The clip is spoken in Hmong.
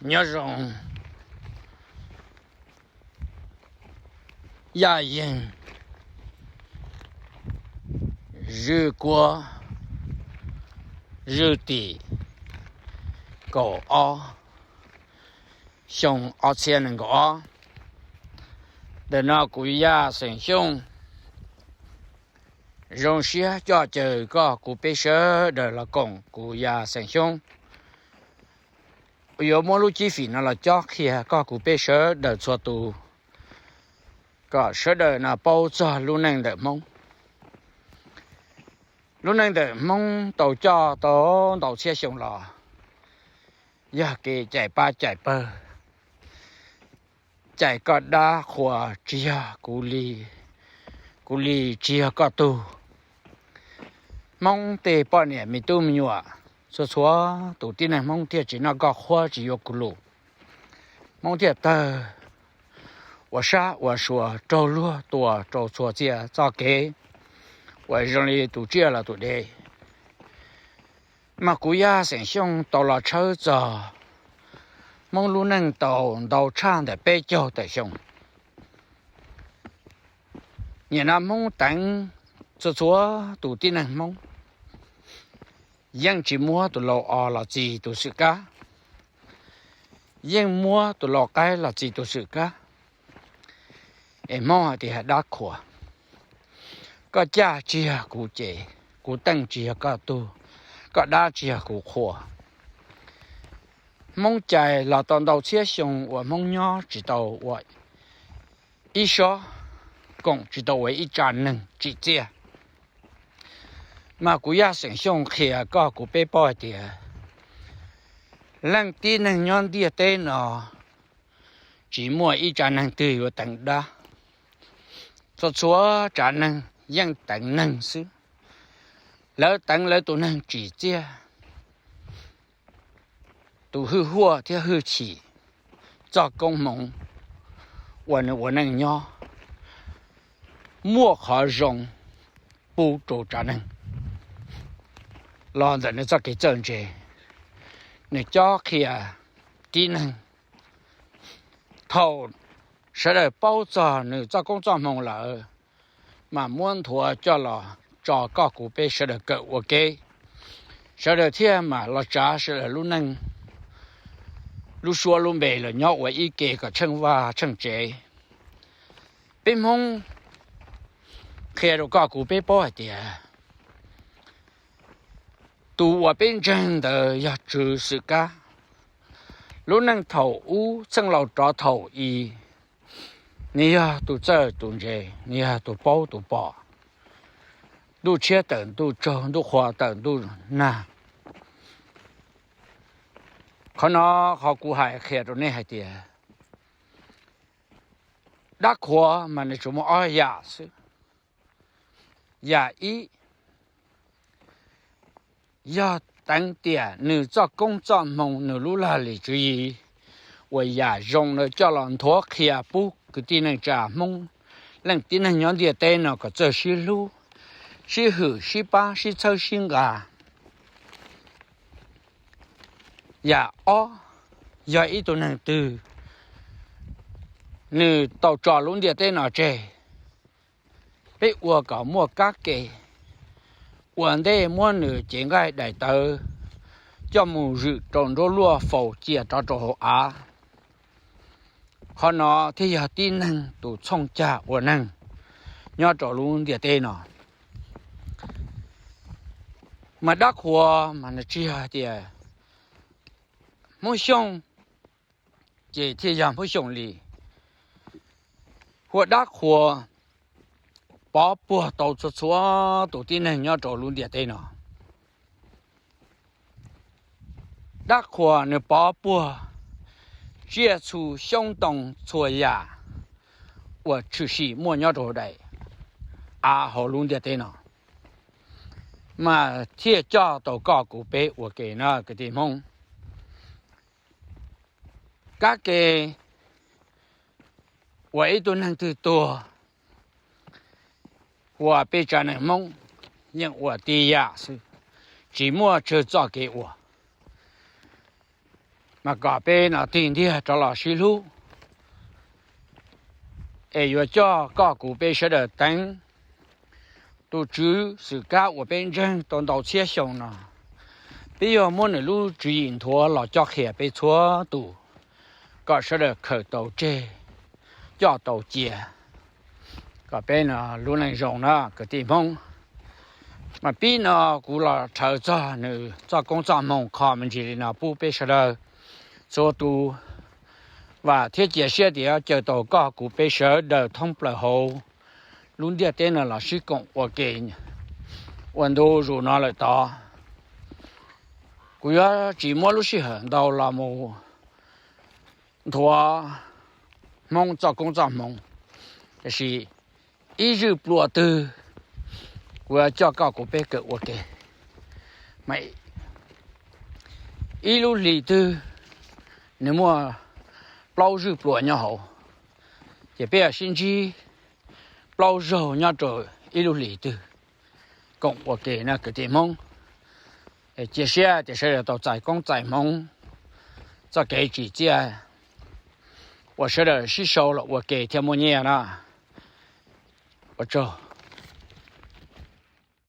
Nyob zoo, yaj yeeg, zwj kuab, zwj tim, kaum ob, xyoo ob txhiab nees nkaum ob. Ntawm no kuv Yaj Xeem Xyooj zoo siab coj caw koj kuv peb sawv daws los koom kuv Yaj Xeem Xyooj yuav muab lub cib fim no los cob qhia koj kuv peb sawv daws txhua tus, kom sawv daws no paub txog lub neej ntawm Hmoob. Lub neej ntawm Hmoob tau coj tau ntau txhiab xyoo los yog kev cais pab cais pawg, cais koj dab qhuas tsis yog kuv li, kuv li tsis yog koj tug. Hmoob tej poj niam me tub me nyuam, txhua txhua tus tib neeg Hmoob thiaj tsis noj koj qhuab tsis yuav kuv lus. Hmoob thiaj tawg ua sab ua sua raug luag tua rau txhua txhia txoj kev uas zoo li tus tsiaj los tus dev. Mas kuv Yaj Xeem Xyooj tau los tshawb txog Hmoob lub neej tau ntau tshaj ntawm peb caug tawm xyoo. Nim no Hmoob teev txhua txhua tus tib neeg Hmoob, yeej tsis muab tus laus os los txi tus xwm kab, yeej muab tus laus qaib los txi tus xwm kab. Es Hmoob hais tias dab qhuas, koj caj tsis yog kuv ces, kuv teej tsis yog koj tug, koj dab tsis yog kuv qhua. Hmoob cais los tau ntau txhiab xyoo uas Hmoob nyob tsis tau ua ib sob koom, tsis tau ua ib tsa neeg tsim txiaj. Mas kuv Yaj Xeem Xyooj qhia koj kuv peb paub hais tias leej tib neeg nyob ntiaj teb no tsis muaj ib tsa neeg twg yuav teev dab. Txhua txhua tsav neeg yeej teev neeg xwb. Lawv teev lawv tus neeg tsim txiaj, tus hwj huaj thiab hwj chim, txoj koob hmoov uas nws ua neej nyob muaj qhov zoo pub rau tsav neeg los ntawm nws txoj kev txawj ntse. Nws cob qhia tib neeg, thaum sawv daws paub txog nws txoj koob txoj hmoov lawm, mas muab nthuav coj los tso koj kuv peb sawv daws kawm ua ke, sawv daws thiaj mam los tsav sawv daws lub neej, lub suab lub npe los nyob ua ib ke kom tsheej vaj tsheej tsev. Peb Hmoob qhia rau koj kuv peb paub hais tias tus uas peb ntseeg ntawd yog Tswv Xwm Kab. Lub neej thaum ub txheej laus rov thaum i, nws yog tus txawj tus ntse, nws yog tus paub tus pom, ntuj tshiab tawm ntuj tsaug, ntuj qhua tawm ntuj nag. Qhov no, qhov kuv hais qhia rau nej hais tias dab qhuas mas nws tsuas muaj ob yam xwb. Yam ib, yog teev tiam nws txoj koob txoj hmoo, nws lub lag lim tswv yim uas yam zoo na coj los nthuav qhia pub kwv tij neej tsa Hmoob, leej tib neeg nyob ntiaj teb no kom txawj sib hlub, sib hwm, sib pab, sib txhawb sib nqa. Yam ob, yog ib tug neeg twg nws tau tso lub ntiaj teb no tseg, peb ua kom muaj kab ke, ua ntej muab nws cev nqaij daim tawv coj mus zwm rau nruab luaj faus cia rov rau hauv av. Qhov no thiaj yog tib neeg tus txhooj cag ua neeg nyob rau lub ntiaj teb no. Mas dab qhuas mas nws tsis yog hais tias Hmoob Xyooj ces thiaj yog Hmoob Xyooj li. Hu ua dab qhuas pov puag tau txhua txhua tus tib neeg nyob rau lub ntiaj teb no. Dab qhuas nws pov puag tsiaj txhu xyoob ntoo txhua yam uas tshwm sim muaj nyob rau daim av hauv lub ntiaj teb no, mas thiaj coj tau koj kuv peb ua ke na kwv tij Hmoob. Kab ke uas ib tug neeg twg tuag, hu ua peb tsav neeg Hmoob yeej ua tib yam xwb, tsis muaj tsawg txoj kev ua. mas kom peb no tig ntiag rov los sib hlub, es yuav coj koj kuv peb sawv daws teev tus tswv xwm kab uas peb ntseeg tau ntau txhiab xyoo no. Peb yuav muab nws lub tswv yim nthuav los coj qhia peb txhua tus, kom sawv daws khaws tau tseg, coj tau cia, kom peb no lub neej zoo na kwv tij Hmoob. Mas pib no kuv los rhawv txog nws txoj koob txoj hmoo qho me ntsis li no pub peb sawv daws txhua tus, vam thiab cia siab tias caw tau koj kuv peb sawv daws thoob plaws hauv lub ntiaj teb no los sib koom ua ke ua ntu zus no lawm tod. Kuv yuav tsis muab lub sij hawm ntau los mus nthuav Hmoob txoj koob txoj hmoo, tiam sis ib zwj plua twg kuv yuav coj koj kuv peb kawm ua ke. Mas ib lub hlis twg nws muaj plaub zwj plua nyob hauv, ces peb yuav sib ntsib plaub zaug nyob rau ib lub hlis twg koom ua ke na kwv tij Hmoob. Cia siab tias sawv daws tau txais koob txais hmoov, txoj kev tsim txiaj uas sawv daws sib sau los ua ke thiaj muaj nyiaj na. Ua tsaug.